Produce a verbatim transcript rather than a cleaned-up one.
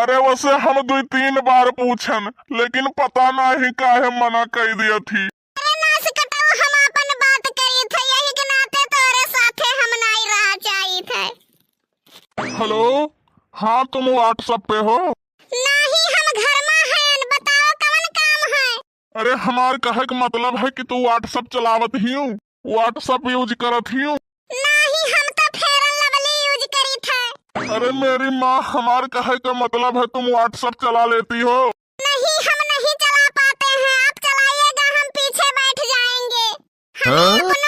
अरे वैसे हम दुई तीन बार पूछन, लेकिन पता नाहीं काहे मना कइ दिया थी। अरे नासकटऊ, हम आपन बात करी थे, यही के नाते तोरे साथे हम नाहीं रहा चाही थे। हेलो, हाँ तुम WhatsApp पे हो? नाहीं, हम घर मा हयन, बताओ कवन काम है? अरे हमार कहे के मतलब है कि तू WhatsApp चलावत हियू, WhatsApp use करत हियू। नाहीं, हम तो Fair and Lovely use करी थे। अरे मेरी माँ, हमार कहे के मतलब है तुम WhatsApp चला लेती हो। नहीं, हम नहीं चला पाते हैं, आप चलाइएगा, हम पीछे बैठ जाएंगे। हमें अपना